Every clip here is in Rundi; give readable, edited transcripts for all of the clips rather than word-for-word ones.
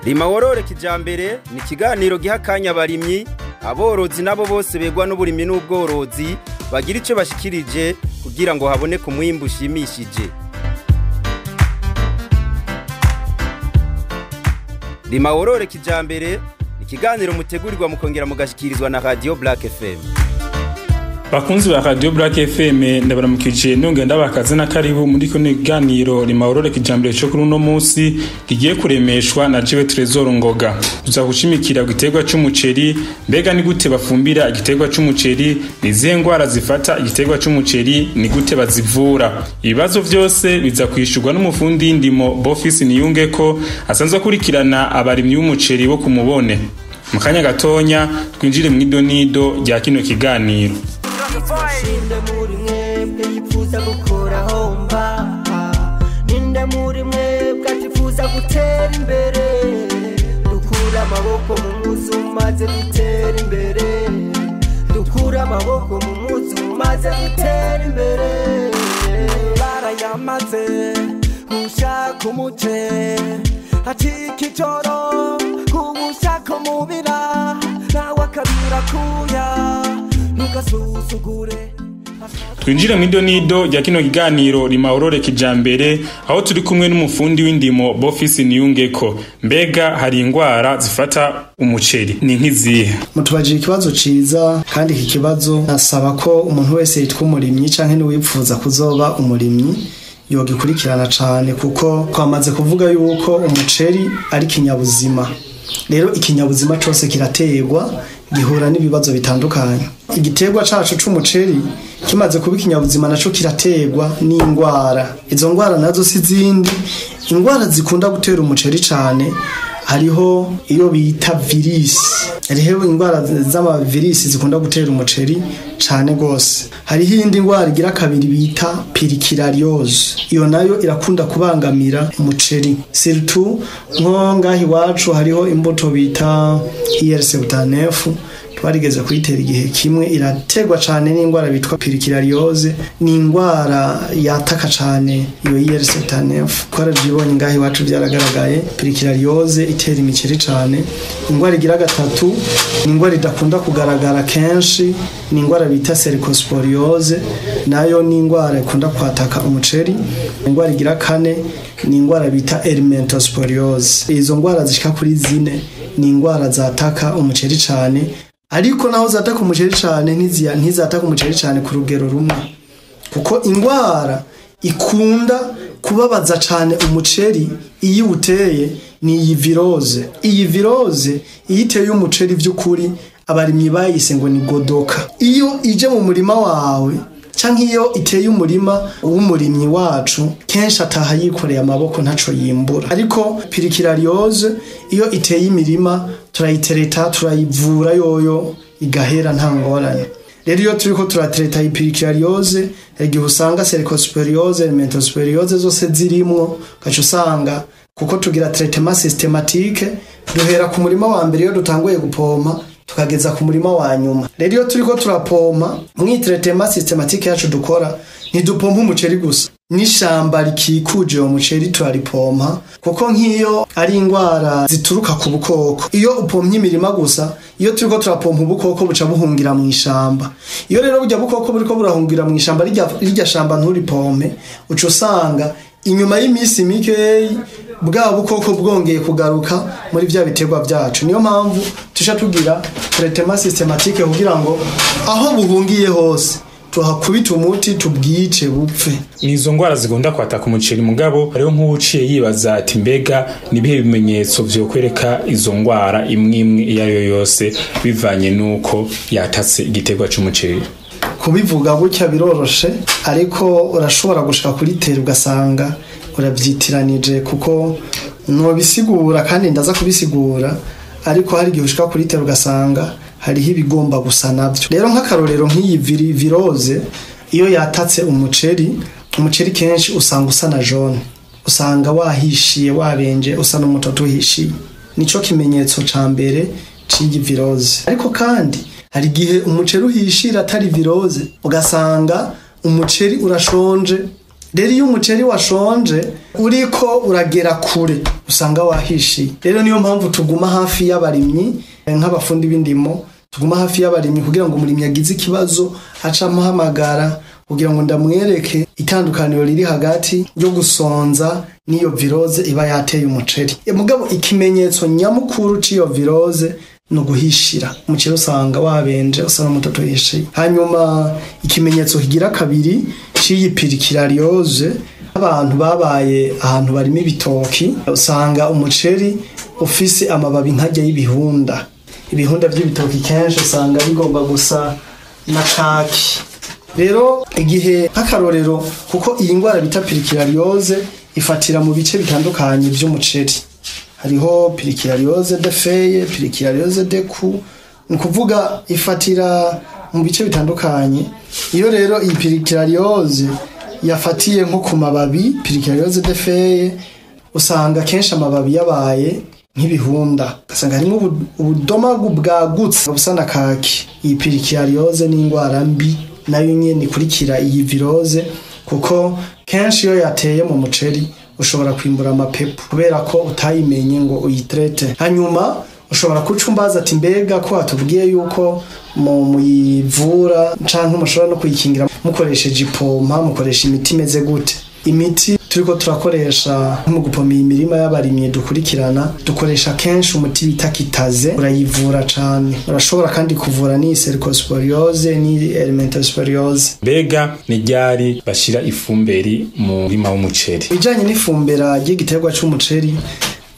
Rima worore kijambere ni ikiganiro giha akanya abarimyi, aborozi nabo bose begwa n'uburimyi n'ubworozi bagira ico bashikirije kugira ngo haboneke umwimbu ushimishije. Rima worore kijambere ni ikiganiro mutegurirwa mukongera mugashikirizwa na Radio Black FM. Bakunzi ba Radio Black FM, ndabaramukije nongera ndabakaze na karibu muri kino kiganiro Rima worore kijambere cyo kuri uno munsi kigiye kuremeshwa na jewe Trésor Ngoga. Tuza gushimikira igiterwa c'umuceri. Mbega ni gute bafumbira igiterwa c'umuceri? Ni izihe ngwara zifata igiterwa c'umuceri? Ni gute bazivura? Ibibazo vyose biza kwishurwa n'umufundi ndimo Bofisi Niyungeko asanzwe akurikirana abarimyi b'umuceri bo kumubone. Mu kanya gatonya twinjire mu idonido rya kino kiganiro. Ninde muri mwebwe yifuza gukora homba? Ninde muri mwebwe atifuza gutera imbere? Dukura amaboko mu muzu maze dutere imbere. Dukura amaboko mu muzu maze dutere imbere. Barayamaze gushaka umuce, acika ijoro kuwushaka umubira, nawe akabira kuya. Twinjire mu idonido rya kino kiganiro Rima worore kijambere, aho turi kumwe n'umufundi w'indimo Bofisi Niyungeko. Mbega hari ingwara zifata umuceri, ni nk'izihe? Mutubajije ikibazo ciza, kandi iki kibazo nasaba ko umuntu wese yitwa umurimyi canke n'uwipfuza kuzoba umurimyi yogikurikirana cane, kuko twamaze kuvuga yuko umuceri ari kinyabuzima. Rero ikinyabuzima cose kiraterwa, gihura n'ibibazo bitandukanye. Igiterwa cacu c'umuceri kimaze kuba ikinyabuzima naco kiraterwa n'ingwara. Izo ngwara nazo si zindi, ingwara zikunda gutera umuceri cane hariho iyo bita virisi. Hariho ingwara z'amavirisi zikunda gutera umuceri cane gose. Hariho iyindi ngwara igira kabiri bita pirikirariose. Iyo nayo irakunda kubangamira umuceri. Surtout nko ngaha iwacu hariho imbuto bita IR79, twarigeze kuyitera igihe kimwe, irategwa cane n'ingwara bitwa pirikirariose. Ni ingwara yataka cane iyo IR79. Twaravyibonye ngaha iwacu vyaragaragaye, pirikirariose itera imiceri cane. Ingwara igira gatatu ni ingwara idakunda kugaragara kenshi, ni ingwara bita cercosporiose, nayo ni ingwara ikunda kwataka umuceri. Ingwara igira kane ni ingwara bita elementosporiose. Izo ngwara zishika kuri zine ni ingwara zataka umuceri cane, ariko naho zataka umuceri cane ntizataka umuceri cane ku rugero rumwe, kuko ingwara ikunda kubabaza cane umuceri iyo uteye ni iyi virose. Iyi virose iyo iteye umuceri vy'ukuri abarimyi bayise ngo ni godoka. Iyo ije mu murima wawe canke iyo iteye umurima w'umurimyi wacu, kenshi ataha yikoreye amaboko ntaco yimbura. Ariko pirikirariose iyo iteye imirima turayitereta, turayivura yoyo igahera nta ngorane. Rero iyo turiko turatereta ipirikirariose, igihe usanga cercosporiose, elementosporiose zose zirimwo, gaca usanga kuko tugira traitement systématique, duhera ku murima wa mbere iyo dutanguye gupompa tukageza ku murima wa nyuma. Rero iyo turiko turapompa mwi traitement systématique yacu dukora, ntidupompa umuceri gusa, n'ishamba rikikuje uwo muceri turaripompa, kuko nk'iyo ari ingwara zituruka ku bukoko, iyo upomye imirima gusa, iyo turiko turapompa ubukoko buca buhungira mu ishamba. Iyo rero burya bukoko buriko burahungira mu ishamba, rirya shamba nturipompe, uca usanga inyuma y'imisi mikeyi bwa bukoko bwongeye kugaruka muri vya biterwa vyacu. Niyo mpamvu tusha tugira traitement systématique kugira ngo aho buhungiye hose tuhakubita umuti tubwice bupfe. Nizo ngwara zigunda kwataka umuceri, mugabo hariho nk'uciye yibaza ati mbega nibihe bimenyetso vyo kwereka izo ngwara imwe imwe iyo ariyo yose bivanye nuko yatatse igiterwa c'umuceri? Kubivuga gutya biroroshe, ariko urashobora gushika kuri tera ugasanga uravyitiranije, kuko nobisigura kandi ndaza kubisigura, ariko hari igihe ushika kuri tera ugasanga hariho ibigomba gusa navyo. Rero nk'akarorero nk'iyi virose iyo yatatse umuceri, umuceri kenshi usanga usa na jaune, usanga wahishiye wabenje, usa n'umutoto uhishiye. Nico kimenyetso ca mbere c'iyi virose. Ariko kandi hari igihe umuceri uhishira atari virose, ugasanga umuceri urashonje Rero iyo umuceri washonje uriko uragera kure usanga wahishiye. Rero niyo mpamvu tuguma hafi y'abarimyi nk'abafundi b'indimo, tuguma hafi y'abarimyi kugira ngo umurimyi agize ikibazo aca amuhamagara kugira ngo ndamwereke itandukaniro riri hagati yo gusonza n'iyo virose iba yateye umuceri. Mugabo ikimenyetso nyamukuru c'iyo virose no guhishira. Umuceri usanga wabenje usa n'umutoto uhishiye. Hanyuma ikimenyetso kigira kabiri c'iyi pirikirariose, abantu babaye ahantu barimo ibitoki usanga umuceri ufise amababi nkajya y'ibihunda. Ibihunda by'ibitoki kenshi usanga bigomba gusa na kaki. Rero igihe nk'akarorero, kuko iyi ndwara bita pirikirariose ifatira mu bice bitandukanye by'umuceri. Hariho pirikirariose de feuille, pirikirariose de cou, ni kuvuga ifatira mu bice bitandukanye. Iyo rero iyi pirikirariose yafatiye nko ku mababi, pirikirariose de feuille, usanga kenshi amababi yabaye nk'ibihunda, ugasanga harimo ubudomagu bwagutse busa na kaki. Iyi pirikirariose ni indwara mbi nayo nyene ikurikira iyi virose, kuko kenshi iyo yateye mu muceri ushobora kwimbura amapepo kubera ko utayimenye ngo uyitrete. Hanyuma ushobora kucumbaza ati mbega ko atubwiye yuko muyivura canke mushobora no kuyikingira mukoresheje ipompa, mukoresha imiti imeze gute? Imiti turiko turakoresha mu gupoma imirima y'abarimyi dukurikirana, dukoresha kenshi umuti bita kitaze, urayivura cane. Urashobora kandi kuvura ni cercosporiose ni elementosporiose. Mbega ni ryari bashira ifumberi mu murima w'umuceri? Ibijanye n'ifumbera ry'igiterwa c'umuceri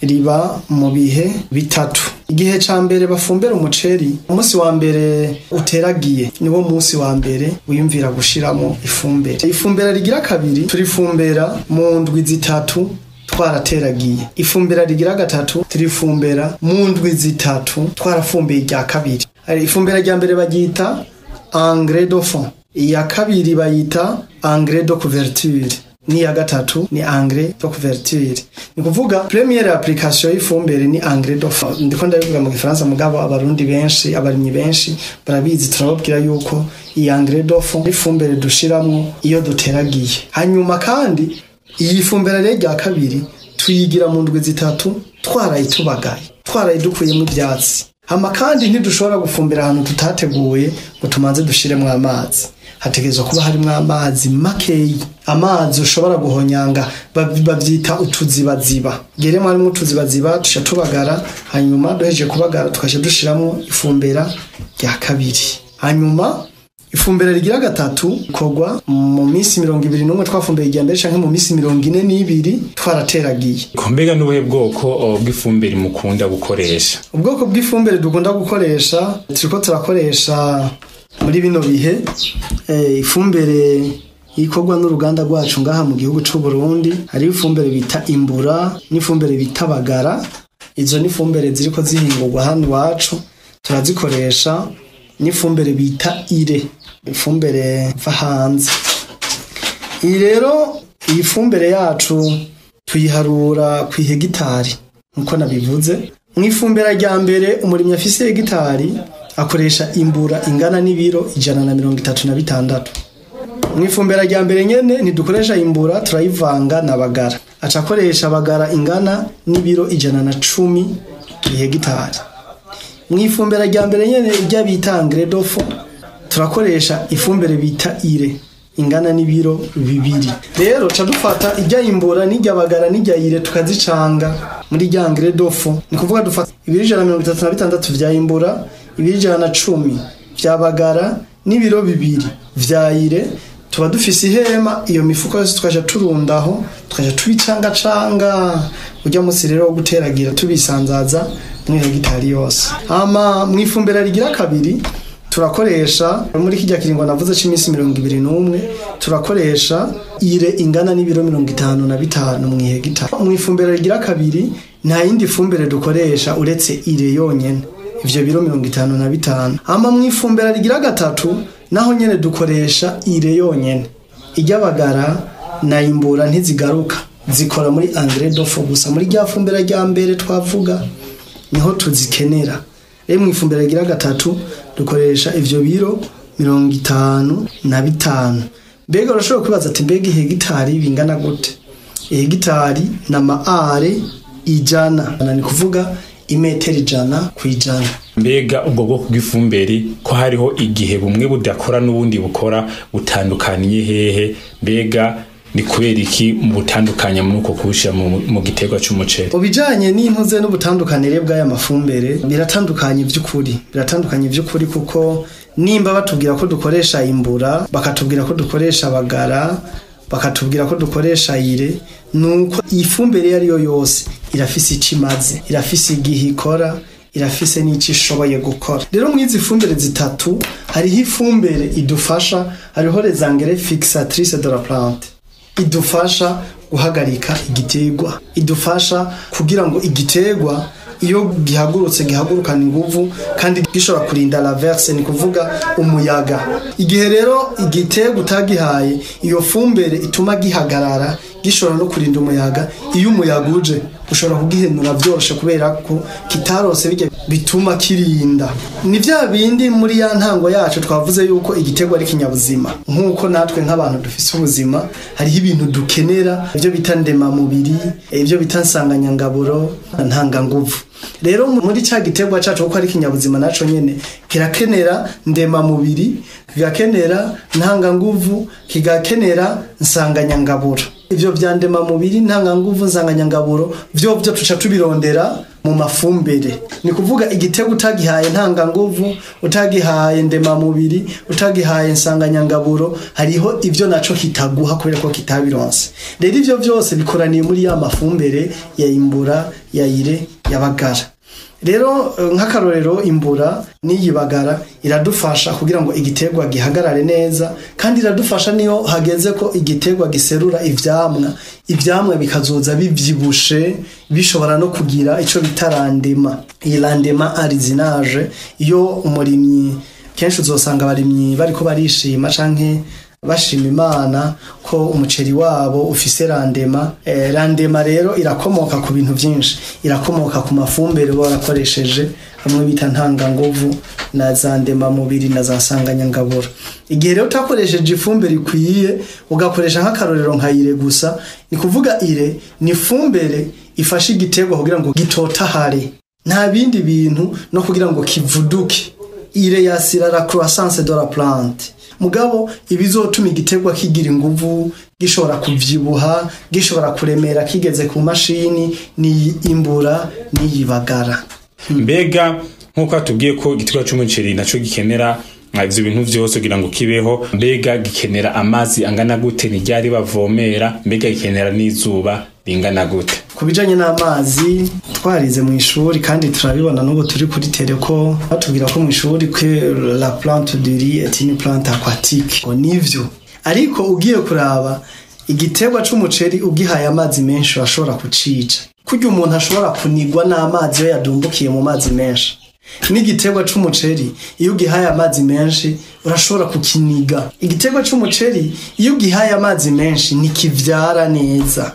riba mu bihe bitatu. Igihe ca mbere bafumbera umuceri, umunsi wa mbere uteragiye niwo munsi wa mbere wiyumvira gushiramo ifumbere. Ifumbera rigira kabiri turifumbera mu ndwi zitatu twarateragiye. Ifumbera rigira gatatu turifumbera mu ndwi zitatu twarafumbiye irya kabiri. Ifumbera rya mbere baryita engrais de fond, iya kabiri bayita engrais de couverture, n'iya gatatu ni engrais de couverture. Ni kuvuga première application y'ifumbire ni engrais de fond. Ndiko ndabivuga mu Gifaransa, mugabo abarundi benshi, abarimyi benshi barabizi, turababwira yuko iyi engrais de fond ifumbire dushiramwo iyo duteragiye. Hanyuma kandi iyi fumbire rero rya kabiri tuyigira mu ndwi zitatu twarayitubagaye, twarayidukuyemo ivyatsi. Hama kandi ntidushobora gufumbira ahantu tutateguye ngo tumanze dushiremwo amazi. Hategerezwa kuba harimwo amazi makeyi, amazi ushobora guhonyanga, bavyita utuzibaziba. Geremo harimwo utuzibaziba tuca tubagara, hanyuma duhejeje kubagara tukaca dushiramwo ifumbira rya kabiri. Hanyuma ifumbira rigira gatatu kogwa mu minsi 21 twafumbiye irya mbere canke mu minsi 42 twarateragiye. Mbega n'ubuhe bwoko bw'ifumbire mukunda gukoresha? Ubwoko bw'ifumbire dukunda gukoresha, turiko turakoresha muri bino bihe ifumbire ikorwa n'uruganda rwacu ngaha mu gihugu c'u Burundi. Hari ifumbire bita imbura n'ifumbire bita bagara. Izo ni ifumbire ziriko zihingurwa hano iwacu, turazikoresha. N'ifumbire bita ire, ifumbire va hanze. Iyi rero iyi fumbire yacu tuyiharura ku hegitari nkuko nabivuze. Mw'ifumbira rya mbere umurimyi afise hegitari akoresha imbura ingana n'ibiro 136. Mw'ifumbira rya mbere nyene ntidukoresha imbura, turayivanga na bagara. Aca akoresha bagara ingana n'ibiro 110 ku hegitari. Mw'ifumbira rya mbere nyene irya bita engrais de fond turakoresha ifumbire bita ire ingana n'ibiro 2. Rero ca dufata irya imbura n'irya bagara n'irya ire tukazicanga muri rya engrais de fond. Ni kuvuga dufata ibiro 136 vya imbura, ibiro 110 vya bagara n'ibiro 2 vya ire. Tuba dufise ihema, iyo mifuko yose tukaja turundaho, tukaja tubicangacanga. Urya musi rero wo guteragira tubisanzaza muri hegitari yose. Hama mwifumbira rigira kabiri turakoresha muri kijya kiringo navuze c'imisi 21 turakoresha ire ingana n'ibiro 55 mu hegitari. Mwifumbira rigira kabiri nta yindi fumbire dukoresha uretse ire yonyene, ivyo biro 55. Hama mwifumbira rigira gatatu naho nyene dukoresha ire yonyene. Ijyabagara na imbura ntizigaruka, zikora muri engrais de fond gusa. Muri rya fumbira rya mbere twavuga niho tuzikenera. Rero mwifumbira rigira gatatu dukoresha ivyo biro 55. Mbega urashobora kwibaza ati mbega ihegitari bingana gute? Ihegitari na maare 100, ni kuvuga imetero 100 ku 100. Mbega ubwo bwoko bw'ifumbire ko hariho igihe bumwe budakora n'ubundi bukora, butandukaniye hehe? Mbega ni kubera iki mu butandukanya muri uko kuwushyira mu giterwa c'umuceri? Mu bijanye n'intuze n'ubutandukanire bw'aya mafumbire, biratandukanye by'ukuri, biratandukanye by'ukuri, kuko nimba batubwira ko dukoresha imbura, bakatubwira ko dukoresha bagara, bakatubwira ko dukoresha ire, nuko ifumbire iyo ariyo yose irafise ico imaze, irafise igihe ikora, irafise n'ico ishoboye gukora. Rero mw'izi fumbire zitatu hariho ifumbire idufasha, hariho les engrais fixatrices de la plante, idufasha guhagarika igiterwa, idufasha kugira ngo igiterwa iyo gihagurutse gihagurukana inguvu kandi gishobora kurinda la verse, ni kuvuga umuyaga. Igihe rero igiterwa utagihaye iyo fumbire ituma gihagarara, gishobora no kurinda umuyaga, iyo umuyaga uje ushobora kugihenura vyoroshe kubera ko kitarose bijya bituma kirinda. Ni vya bindi muri ya ntango yacu twavuze yuko igiterwa ari kinyabuzima. Nkuko natwe nk'abantu dufise ubuzima, hariho ibintu dukenera, ibyo bita ndemamubiri, ibyo bita nsanganyangaburo, ntanganguvu. Rero muri ca giterwa cacu, kuko ari kinyabuzima, naco nyene kirakenera ndemamubiri, kigakenera ntanganguvu, kigakenera nsanganyangaburo. Ivyo vya ndemamubiri, ntanganguvu, nsanganyangaburo vyo tuca tubirondera mu mafumbire. Ni kuvuga igiterwa utagihaye ntanganguvu, utagihaye ndemamubiri, utagihaye nsanganyangaburo, hariho ivyo naco kitaguha kubera ko kitabironse. Rero ivyo vyose bikoraniye muri ya mafumbire ya imbura, ya ire, ya bagara. Rero nk'akarorero imbura n'iyibagara iradufasha kugira ngo igiterwa gihagarare neza, kandi iradufasha niyo hageze ko igiterwa giserura ivyamwa, ivyamwa bikazoza bivyibushe, bishobora no kugira ico bita rendement. Iyi rendement arizinage, iyo umurimyi, kenshi uzosanga abarimyi bariko barishima canke bashima Imana ko umuceri wabo ufise rendement. Rendement rero irakomoka ku bintu vyinshi, irakomoka ku mafumbire barakoresheje hamwe bita ntanganguvu na za ndemamubiri na za nsanganyangaburo. Igihe rero utakoresheje ifumbire ikwiye, ugakoresha nk'akarorero nka ire gusa, ni kuvuga ire ni ifumbire ifasha igiterwa kugira ngo gitotahare, nta bindi bintu, no kugira ngo kivuduke. Ire yasira la croissance de la plante. Mugabo ibizotuma igiterwa kigira inguvu, gishobora kuvyibuha, gishobora kuremera kigeze ku mashini, ni imbura n'iyibagara. Mbega nk'uko atubwiye ko igiterwa c'umuceri naco gikenera ivyo bintu vyose kugira ngo kibeho, mbega gikenera amazi angana gute? Ni ryari bavomera? Mbega gikenera n'izuba ringana gute? Ku bijanye n'amazi, twarize mu ishuri kandi turabibona n'ubu turi kuri terrain, ko batubwira ko mu ishuri que la plante du riz est une plante aquatique. Ngo nivyo, ariko ugiye kuraba igiterwa c'umuceri, ugihaye amazi menshi urashobora kucica. Kurya umuntu ashobora kunigwa n'amazi iyo yadumbukiye mu mazi menshi, n'igiterwa c'umuceri iyo ugihaye amazi menshi urashobora kukiniga. Igiterwa c'umuceri iyo ugihaye amazi menshi ntikivyara neza.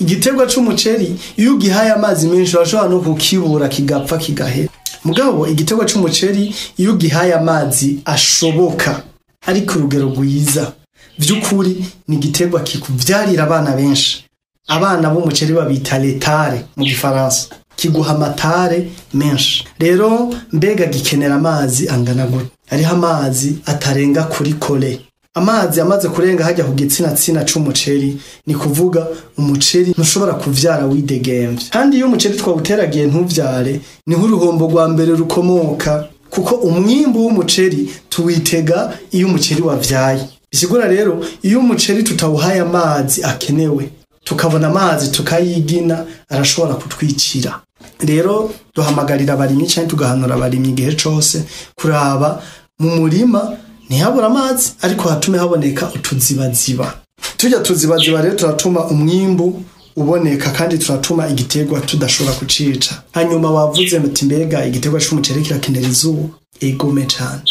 Igiterwa c'umuceri iyo ugihaye amazi menshi urashobora no kukibura, kigapfa, kigahera. Mugabo igiterwa c'umuceri iyo ugihaye amazi ashoboka, ariko urugero rwiza, vy'ukuri ni igiterwa kikuvyarira abana benshi. Abana b'umuceri babita les tares mu gifaransa, kiguha amatare menshi. Rero mbega gikenera amazi angana gute? Hariho amazi atarenga kuri kole. Amazi amaze kurenga hajya ku gitsinatsina c'umuceri, ni kuvuga umuceri ntushobora kuvyara widegemvye. Kandi iyo umuceri twawuteragiye ntuvyare, niho uruhombo rwa mbere rukomoka, kuko umwimbu w'umuceri tuwitega iyo umuceri wavyaye. Bisigura rero iyo umuceri tutawuhaye amazi akenewe, tukabona amazi tukayigina, arashobora kutwicira. Rero duhamagarira abarimyi canke tugahanura abarimyi igihe cose kuraba mu murima ntihabura amazi, ariko hatume haboneka utuzibaziba. Tujya tuzibaziba rero turatuma umwimbu uboneka kandi turatuma igiterwa tudashobora kucica. Hanyuma wavuze muti mbega igiterwa c'umuceri kirakenera izuba? Egome cane.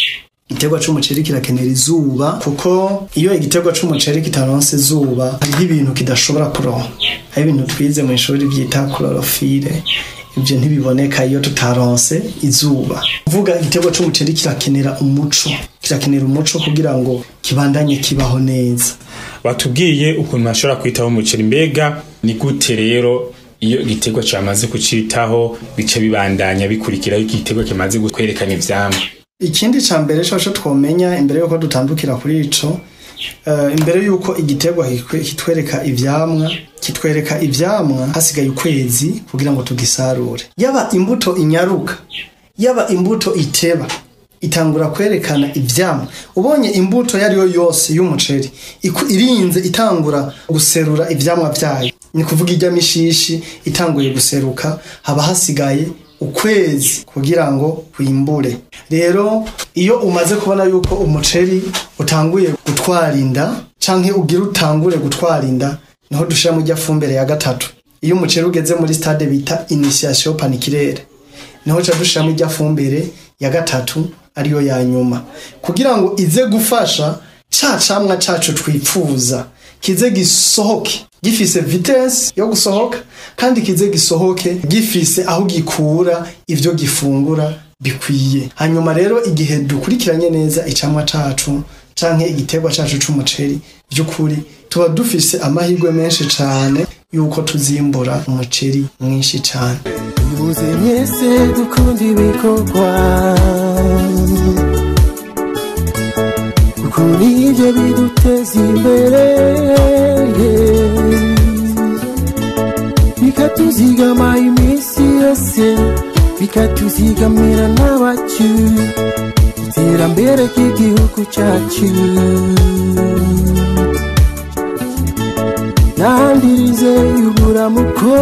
Igiterwa c'umuceri kirakenera izuba, kuko iyo igiterwa c'umuceri kitaronse izuba, hariho ibintu kidashobora kuronka. Hari ibintu twize mu ishuri vyita chlorophylle. Ibyo ntibiboneka iyo tutaronse izuba. Vuga igiterwa c'umuceri kirakenera umuco, kirakenera umuco kugira ngo kibandanye kibaho neza. Batubwiye ukuntu bashobora kwitaho umuceri, mbega ni gute rero iyo igiterwa camaze kucitaho bice bibandanya bikurikiraho igiterwa kimaze kwerekana ivyamwa? Ikindi ca mbere coco twomenya imbere yuko dutandukira kuri ico, imbere yuko igiterwa kitwereka ivyamwa, kitwereka ivyamwa hasigaye ukwezi kugira ngo tugisarure. Yaba imbuto inyaruka, yaba imbuto iteba, itangura kwerekana ivyamwa. Ubonye imbuto yariyo yose y'umuceri irinze itangura guserura ivyamwa vyayo, ni kuvuga ijya mishishi itanguye guseruka, haba hasigaye ukwezi kugira ngo kwimbure. Rero iyo umaze kubona yuko umuceri utanguye gutwara inda canke ugira utangure gutwara inda, niho dushira mu rya fumbire ya gatatu. Iyo umuceri ugeze muri stade bita initiation paniculaire, niho ca dushira mu rya fumbire ya gatatu ariyo ya nyuma, kugira ngo ize gufasha ca camwa cacu twipfuza kize gisohoke gifise vitesse yo gusohoka, kandi kize gisohoke gifise aho gikura ivyo gifungura bikwiye. Hanyuma rero igihe dukurikiranye neza icamwa cacu canke igiterwa cacu c'umuceri, by'ukuri tuba dufise amahirwe menshi cane yuko tuzimbura umuceri mwinshi cane. Muze mwese dukunda ibikorwa, kuko nivyo biduteza imbere, bikatuzigama iminsi yose, bikatuzigamira n'abacu, iterambere ry'igihugu cyacu. Nandirize uburamuko.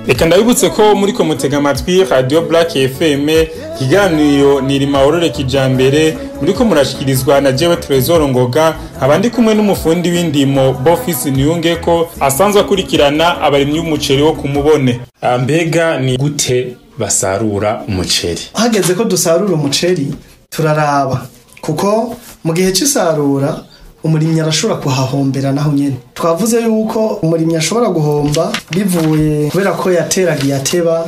Reka ndabibutse ko muri ko mutega amatwi Radio Black FM, ikiganiro ni Rimahorore Kijambere, muri ko murashikirizwa na jewe Trésor Ngoga, abandi kumwe n'umufundi w'indimo Bofisi Niyungeko asanzwe akurikirana abarimyi b'umuceri wo kumubone. Mbega ni gute basarura umuceri? Hageze ko dusarura umuceri turaraba, kuko mu gihe c'isarura umurimyi arashobora kuhahombera naho nyene. Twavuze yuko umurimyi ashobora guhomba bivuye kubera ko yateragiye ateba,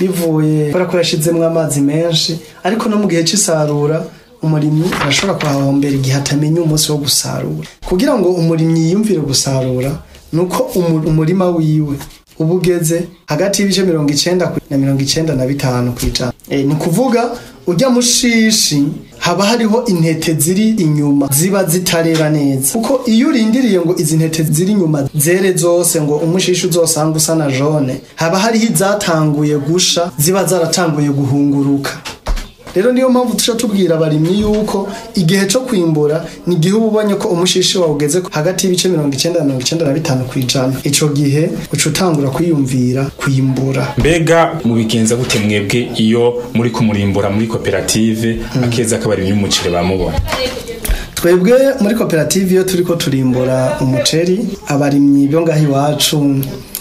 bivuye kubera ko yashizemwo amazi menshi, ariko no mu gihe c'isarura umurimyi arashobora kuhahombera igihe atamenya umunsi wo gusarura. Kugira ngo umurimyi yiyumvire gusarura nuko umurima wiwe ubugeze hagati y'ibice 90 na 95 kw'ijana. Ni kuvuga ujya mushishi haba hariho intete ziri inyuma ziba zitarera neza, kuko iyo urindiriye ngo izi ntete ziri inyuma zere zose ngo umushishi uzosanga usa na jaune, haba hariho izatanguye gusha ziba zaratanguye guhunguruka. Rero niyo mpamvu tuca tubwira abarimyi yuko igihe co kwimbura ni igihe uba ubonye ko umushishi wawe ugeze hagati y'ibice 90 na 95 kw'ijana. Ico gihe uca utangura kwiyumvira kwimbura. Mbega mubigenza gute mwebwe iyo muri kumurimbura muri koperative akeza k'abarimyi b'umuceri bamubona? Twebwe muri koperative iyo turiko turimbura umuceri, abarimyi bo ngaho iwacu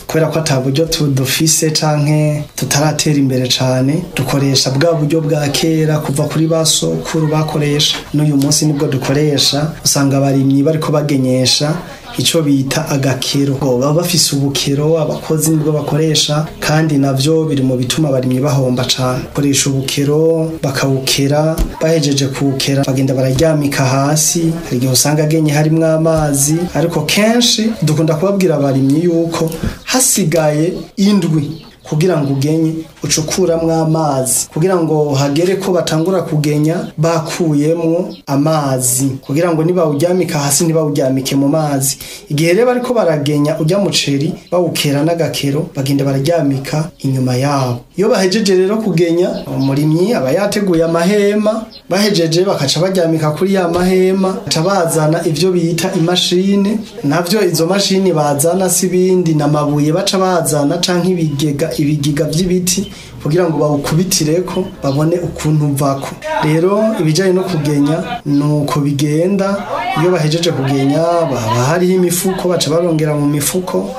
kubera ko ata buryo dufise canke tutaratera imbere cane, dukoresha bwa buryo bwa kera kuva kuri basokuru bakoresha n'uyu munsi nibwo dukoresha. Usanga abarimyi bariko bagenyesha ico bita agakero, baba bafise ubukero, abakozi nibwo bakoresha, kandi navyo biri mu bituma abarimyi bahomba cane. Koresha ubukero bakawukera, bahejeje kuwukera bagenda bararyamika hasi, hari igihe usanga agenye harimwo amazi, ariko kenshi dukunda kubabwira abarimyi yuko hasigaye indwi kugira ngo ugenye ucukuramwo amazi, kugira ngo hagere ko batangura kugenya bakuyemwo amazi, kugira ngo nibawuryamika hasi ntibawuryamike mu mazi. Igihe rero bariko baragenya ujya muceri bawukera n'agakero, bagenda bararyamika inyuma yabo. Iyo bahejeje rero kugenya, umurimyi aba yateguye amahema, bahejeje bakaca baryamika kuri ya mahema, baca bazana ivyo bita imashini. Navyo izo mashini bazana si bindi n'amabuye baca bazana canke ibigega, ibigiga vy'ibiti kugira ngo bawukubitireko babone ukuntu mvako. Rero ibijanye no kugenya nuko bigenda. Iyo bahejeje kugenya baba hariho imifuko, baca barongera mu mifuko,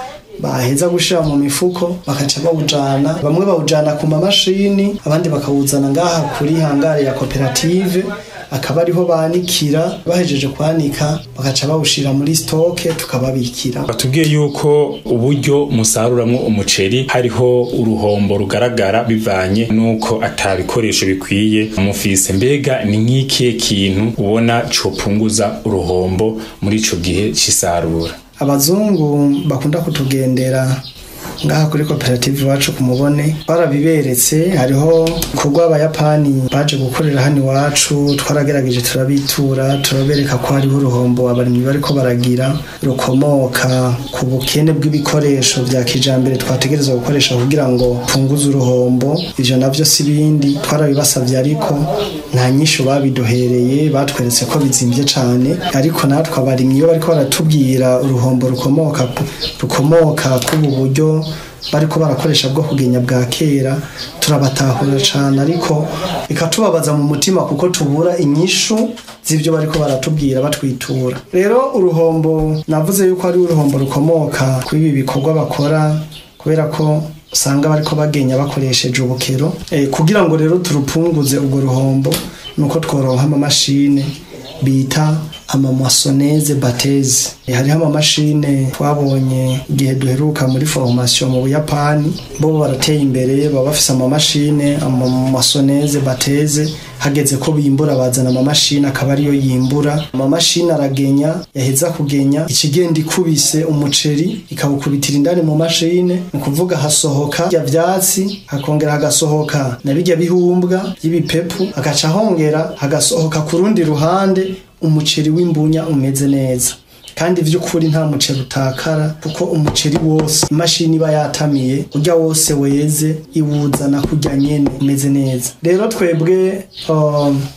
baheza gushira mu mifuko bakaca bawujana, bamwe bawujana ku mamashini, abandi bakawuzana ngaha kuri hangare ya koperative. akaba ariho banikira. Bahejeje kwanika bagaca bawushira muri stock tukababikira. Batubwiye yuko uburyo musaruramwo umuceri hariho uruhombo rugaragara bivanye nuko atabikoresho bikwiye mufise. Mbega ni nk'ikihe kintu ubona copunguza uruhombo muri ico gihe c'isarura? Abazungu bakunda kutugendera ngaha kuri koperative iwacu ku Mubone barabiberetse. Hariho ibikorwa abayapani baje gukorera hano iwacu, twaragerageje turabitura, turabereka ko hariho uruhombo abarimyi bariko baragira rukomoka ku bukene bw'ibikoresho vya kijambere twategerezwa gukoresha kugira ngo punguze uruhombo. Ivyo navyo si bindi, twarabibasavye ariko nta nyishu babiduhereye, batweretse ko bizimvye cane. Ariko natwe abarimyi iyo bariko baratubwira uruhombo rukomoka k'ubu buryo bariko barakoresha bwo kugenya bwa kera, turabatahura cane, ariko bikatubabaza mu mutima kuko tubura inyishu z'ivyo bariko baratubwira batwitura. Rero uruhombo navuze yuko ari uruhombo rukomoka kuri ibi bikorwa bakora, kubera ko usanga bariko bagenya bakoresheje ubukero. Kugira ngo rero turupunguze urwo ruhombo, nuko tworonka amamashine bita amamoissonneuse batteuse. Hariho amamashine twabonye igihe duheruka muri formation mu Buyapani, bo barateye imbere, baba bafise amamashine amamoissonneuse batteuse. Hageze ko bimbura bazana amamashine akaba ariyo yimbura. Amamashine aragenya, yaheza kugenya ikigenda ikubise umuceri ikawukubitira indani mu mashine, ni ukuvuga hasohoka ya vyatsi, hakongera hagasohoka na birya bihumbwa by'ibipepu, hagaca hongera hagasohoka ku rundi ruhande umuceri w'imbunya umeze neza. Kandi vy'ukuri nta muceri utakara, kuko umuceri wose imashini iba yatamiye urya wose weze iwuzana kurya nyene umeze neza. Rero twebwe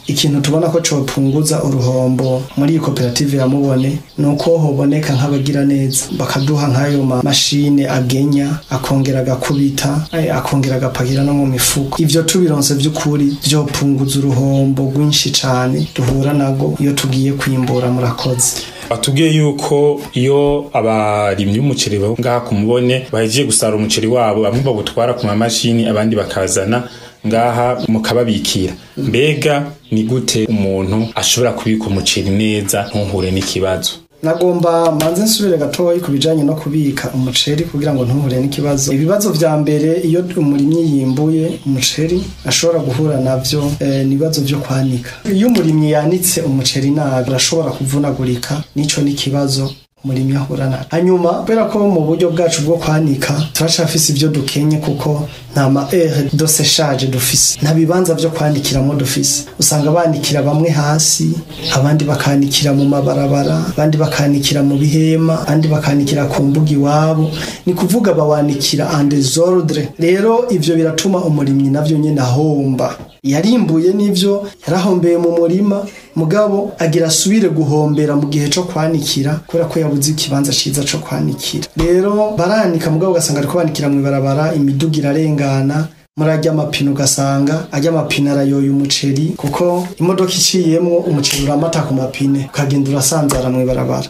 ikintu tubona ko copunguza uruhombo muri iyi koperative ya Mubone nuko hoboneka nk'abagira neza bakaduha nk'ayo mashine agenya, akongera agakubita, akongera agapakira no mu mifuko. Ivyo tubironse vy'ukuri vyopunguza uruhombo rwinshi cane duhura nago iyo tugiye kwimbura. Murakoze. Batubwiye yuko iyo abarimyi b'umuceri ngaha ku Mubone bahejeje gusarura umuceri wabo, bamwe bagutwara ku mamashini, abandi bakazana ngaha mukababikira. Mbega ni gute umuntu ashobora kubika umuceri neza ntuhure n'ikibazo? Nagomba manze nsubire gatoyi ku bijanye no kubika umuceri kugira ngo ntuhure n'ikibazo. Ibibazo vya mbere iyo umurimyi yimbuye umuceri ashobora guhura navyo, ni ibibazo vyo kwanika. Iyo umurimyi yanitse umuceri nabi arashobora kuvunagurika, nico n'ikibazo umurimyi ahura naco. Hanyuma kubera ko mu buryo bwacu bwo kwanika turacafise ivyo dukenye, kuko nta ma aire de séchage dufise, nta bibanza vyo kwanikiramo dufise. Usanga banikira bamwe hasi, abandi bakanikira mu mabarabara, abandi bakanikira mu bihema, abandi bakanikira ku mbuga iwabo. Ni kuvuga bawanikira en désordre. Rero ivyo biratuma umurimyi navyo nyene ahomba. Yarimbuye n'ivyo yarahombeye mu murima, mugabo agira asubire guhombera mu gihe co kwanikira kubera ko yabuze ikibanza ciza co kwanikira. Rero baranika, mugabo ugasanga ariko banikira mw'ibarabara, imiduga irarengana, muri arya mapine ugasanga arya mapine arayoye umuceri, kuko imodoka iciyemwo umuceri uramata ku mapine ukagenda urasanzara mw'ibarabara.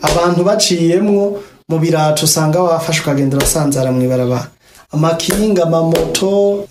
Abantu baciyemwo mu birato usanga wafashe ukagenda urasanzara mw'ibarabara. Amakinga, amamoto,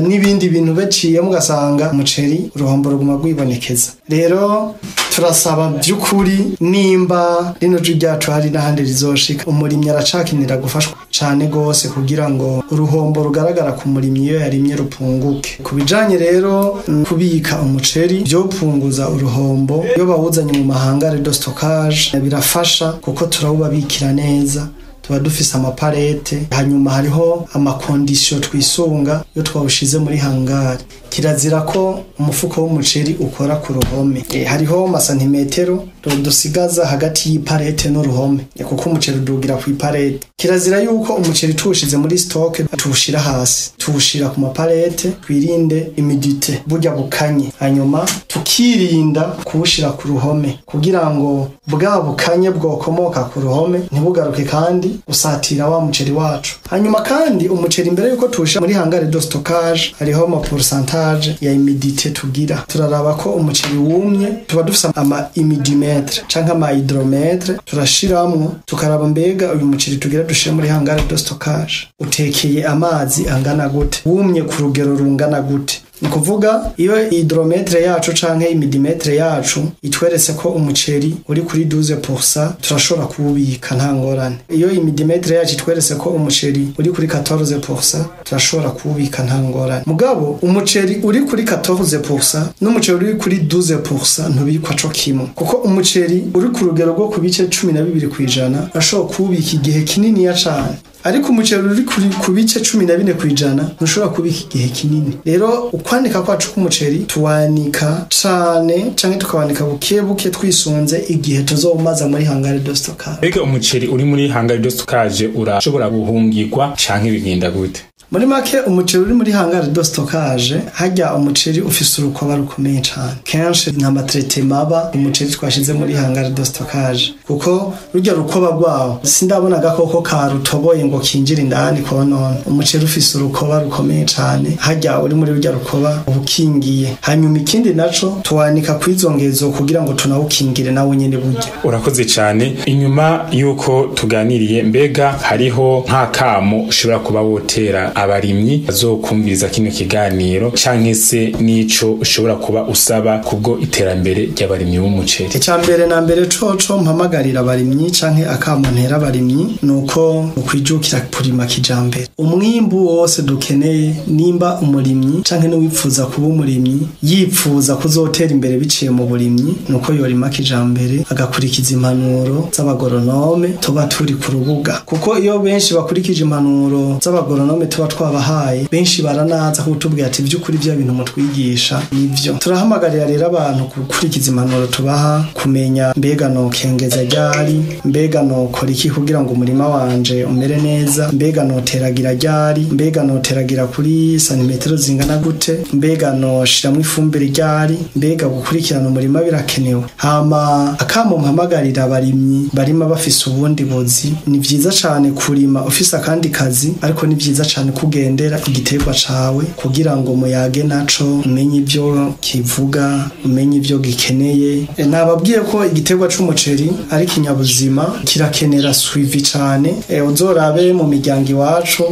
n'ibindi bintu baciyemo ugasanga umuceri uruhombo ruguma rwibonekeza. Rero turasaba by'ukuri nimba rino jwi ryacu hari n'ahandi rizoshika, umurimyi aracakenera gufashwa cane gose kugira ngo uruhombo rugaragara ku murimyi iyo yarimye rupunguke. Ku bijanye rero kubika umuceri vyopunguza uruhombo, iyo bawuzanye mu mahangare de stockage birafasha kuko turawubabikira neza, tuba dufise amaparete. Hanyuma hariho amakondisiyo twisunga iyo twawushize muri hangari. Kirazira ko umufuko w'umuceri ukora ku ruhome. Hariho amasantimetero dusigaza hagati y'iparete n'uruhome, kuko umuceri udugira ku iparete. Kirazira yuko umuceri tuwushize muri stock tuwushira hasi, tuwushira ku maparete, twirinde humidité burya bukanye. Hanyuma tukirinda kuwushira ku ruhome kugira ngo bwa bukanye bwokomoka ku ruhome ntibugaruke kandi usatira wa muceri wacu. Hanyuma kandi umuceri imbere yuko tuwushira muri hangare de stockage hariho ama pourcentage ya humidité tugira. Turaraba ko umuceri wumye, tuba dufise ama humidimètre canke ama hydromètre, turashiramwo tukaraba mbega uyu muceri tugira dushire muri hangare de stockage utekeye amazi angana gute, wumye ku rugero rungana gute. Ni kuvuga iyo hydromètre yacu canke humidimètre yacu itweretse ko umuceri uri kuri 12%, turashobora kuwubika nta ngorane. Iyo humidimètre yacu itweretse ko umuceri uri kuri 14%, turashobora kuwubika nta ngorane. Mugabo umuceri uri kuri 14% n'umuceri uri kuri 12% ntubikwa co kimwe, kuko umuceri uri ku rugero rwo ku bice 12% ashobora kuwubika igihe kinini ya cane, ariko umuceri uri ku bice 14% ntushobora kubika igihe kinini. Rero ukwanika kwacu k'umuceri tuwanika cane canke tukawanika buke buke twisunze igihe tuzomaza muri hangare de stockage. Mbega umuceri uri muri hangare de stockage urashobora guhungirwa canke bigenda gute? Muri make, umuceri uri muri hangare de stockage, harya umuceri ufise urukoba rukomeye cane. Kenshi nta ma traitement aba umuceri twashize muri hangare de stockage, kuko rurya rukoba rwawo sindabona agakoko karutoboye ngo kinjire indani konona. Umuceri ufise urukoba rukomeye cane, harya uri muri rurya rukoba ubukingiye. Hanyuma ikindi naco, tuwanika kwizongezo kugira ngo tunawukingire nawo nyene burya. Urakoze cyane. Inyuma yuko tuganiriye, mbega hariho nk'akamo ushobora kuba wotera abarimyi bazokumviriza kino kiganiro, canke se nico ushobora kuba usaba kubwo iterambere ry'abarimyi b'umuceri? Icya mbere na mbere coco mpamagarira abarimyi canke akamo ntera abarimyi nuko ukwijukira kurima kijambere. Umwimbu wose dukeneye, nimba umurimyi canke n'uwipfuza kuba umurimyi yipfuza kuzotera imbere biciye mu burimyi, nuko yorima kijambere agakurikiza impanuro z'abagoronome tuba turi ku rubuga, kuko iyo benshi bakurikije impanuro z'abagoronome tuba twabahaye, benshi baranaza kutubwira ati by'ukuri bya bintu mutwigisha nivyo. Turahamagarira rero abantu gukurikiza impanuro tubaha, kumenya mbega nokengeza ryari, mbega nokora iki kugira ngo umurima wanje umere neza, mbega noteragira ryari, mbega noteragira kuri santimetero zingana gute, mbega noshiramwo ifumbire ryari, mbega gukurikirana umurima birakenewe. Hama akamo mpamagarira abarimyi barima bafise ubundi buzi, ni vyiza cane kurima ufise akandi kazi, ariko ni vyiza cane kugendera igiterwa cawe kugira ngo muyage naco, umenye ivyo kivuga, umenye ivyo gikeneye. Nababwiye ko igiterwa c'umuceri ari kinyabuzima, kirakenera suivi cane. Uzorabe mu miryango iwacu,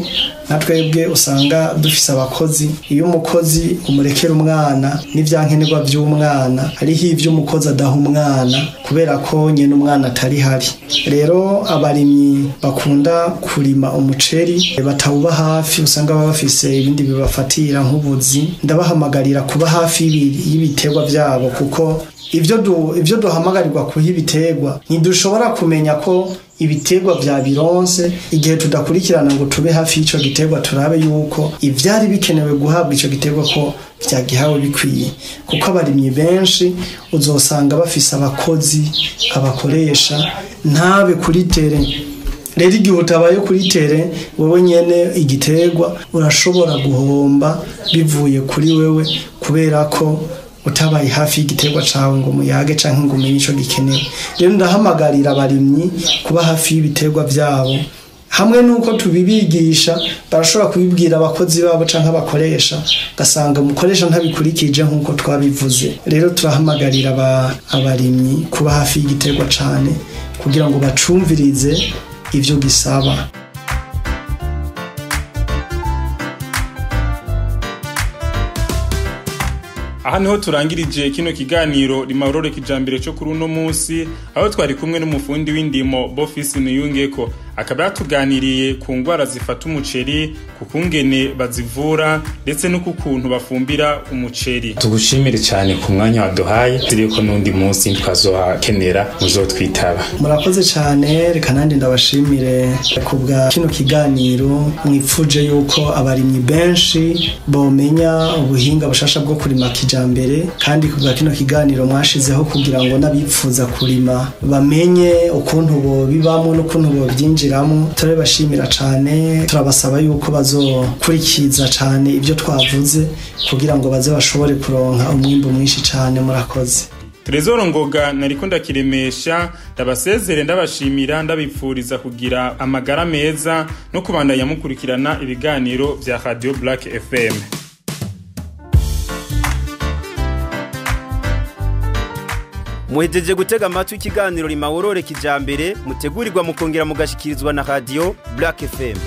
natwebwe usanga dufise abakozi. Iyo umukozi umurekera umwana n'ivyankenerwa vy'umwana, hariho ivyo umukozi adaha umwana kubera ko nyene umwana atari hari. Rero abarimyi bakunda kurima umuceri batawuba hafi, usanga baba bafise ibindi bibafatira nk'ubuzi, ndabahamagarira kuba hafi y'ibiterwa vyabo, kuko ivyo duhamagarirwa kuha ibiterwa ntidushobora kumenya ko ibiterwa vya bironse igihe tudakurikirana ngo tube hafi y'ico giterwa, turabe yuko ivyari bikenewe guhabwa ico giterwa ko vyagihawe bikwiye. Kuko abarimyi benshi uzosanga bafise abakozi abakoresha ntabe kuri terrain. Rero igihe utabaye kuri terrain wewe nyene igiterwa, urashobora guhomba bivuye kuri wewe, kubera ko utabaye hafi y'igiterwa cawe ngo muyage canke ngo umenye ico gikenewe. Rero ndahamagarira abarimyi kuba hafi y'ibiterwa vyabo, hamwe nuko tubibigisha barashobora kubibwira abakozi babo canke abakoresha, gasanga umukoresha ntabikurikije nkuko twabivuze. Rero turahamagarira abarimyi kuba hafi y'igiterwa cane kugira ngo bacumvirize ivyo gisaba. Aha niho turangirije kino kiganiro Rimawurore Kijambere cyo kuri uno munsi, aho twari kumwe n'umufundi w'indimo Bofisi Niyungeko, akaba yatuganiriye ku ngwara zifata umuceri, ku kungene bazivura ndetse no ku kuntu bafumbira umuceri. Tugushimire cyane ku mwanya waduhaye, turiko n'undi munsi twazohakenera muzotwitaba. Murakoze cyane, reka nandi ndabashimire kubwa kino kiganiro. Mwipfuje yuko abarimyi benshi bomenya ubuhinga bushasha bwo kurima kijambere, kandi kubwa kino kiganiro mwashizeho kugira ngo n'abipfuza kurima bamenye ukuntu bo bibamo n'ukuntu bo byinjiramo. Turabashimira cyane, turabasaba yuko bazokurikiza cyane ibyo twavuze kugira ngo baze bashobore kuronka umwimbu mwinshi cyane. Murakoze. Trezor Ngoga nariko ndakiremesha, ndabasezere, ndabashimira, ndabipfuriza kugira amagara meza no kubandanya mukurikirana ibiganiro vya Radio Black FM. Muhejeje gutega amatwi ikiganiro Rimawurore Kijambere mutegurirwa mukongera mugashikirizwa na Radio Black FM.